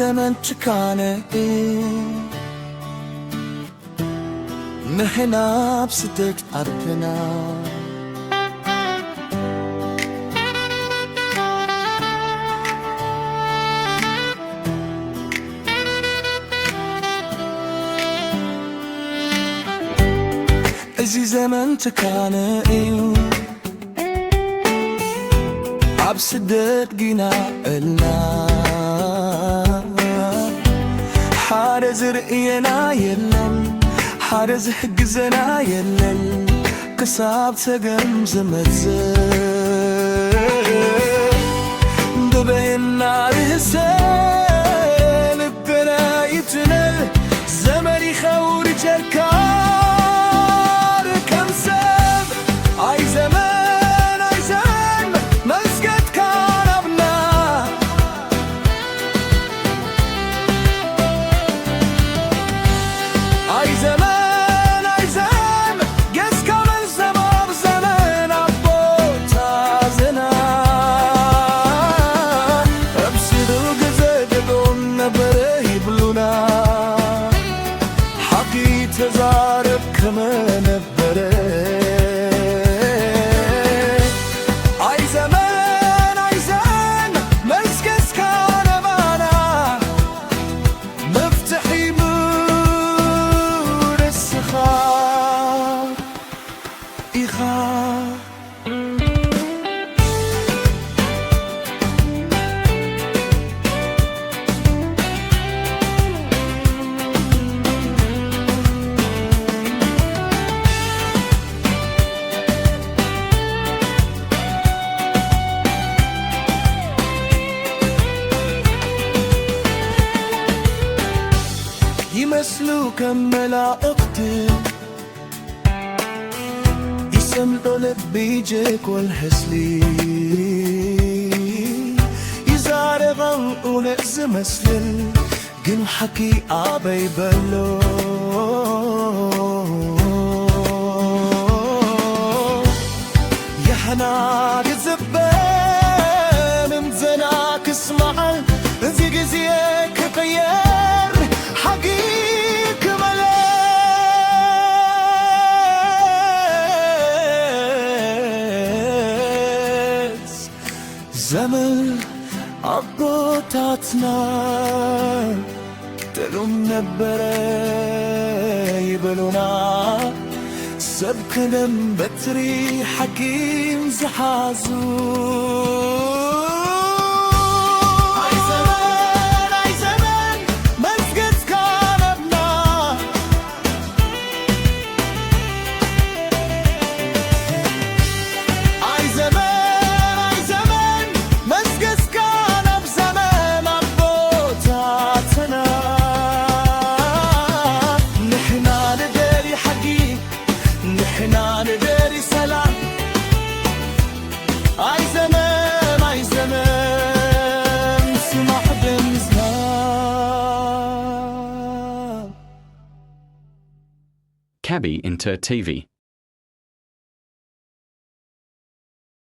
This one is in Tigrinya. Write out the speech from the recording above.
ዘመን ጭካነ እዩ ንሕና ኣብ ስደት ዓድና። እዚ ዘመን ጭካነ እዩ ኣብ ስደት ጊና እልና። ሓደ ዝርእየና የለን፣ ሓደ ዝሕግዘና የለን። ክሳብ ሰገም ዝመጽእ ብበይና ርእሰ ልብና ይትነል። ዘመን ይኸውር ጀርካ ከም ሰብ። ኣይ ዘመን፣ ኣይ ዘመን፣ መስገድካ ናብና። ኣይ ዘመን፣ ኣይ ዘመን፣ ጌስካ መልሰ ኣብ ዘመን ኣብ ቦታትና። ኣብ ስድሩ ግዜ ደጎም ነበረ ይብሉና። ሓቂ ተዛረብ ከመ ነበረ። ኣይ ዘመን፣ ኣይ ዘመን፣ መስገስካ ነባና። መፍትሒ ንስኻ ኢኻ። ይመስሉ ከም መላእኽቲ ይሰምዑ ልቢ ጀጎል ህስሊ ይዛረባን እውነት ዝመስልን ግን ሓቂ ኣበይ በሎ። ያሕና ግዝበ ምምዘና ክስማዓል እዚ ግዜ ክቕየር ሓቂ ክመለስ። ዘመን ኣቦታትና ጥሉም ነበረ ይብሉና። ሰብ ከደም በትሪ ሓኪም ዝሓዙ። ኣይ ዘመን፣ ኣይ ዘመን፣ መስገድካ ነብና። ኣይ ዘመን፣ ኣይ ዘመን፣ መስገስካ ናብ ዘመን ኣቦታትና። ንሕና ንደሊ ሓቂ፣ ንሕና ንደሊ ሰላም። ኣይ ዘመን፣ ኣይ ዘመን፣ ስማዕ ድምፅና። Kabi Inter T V.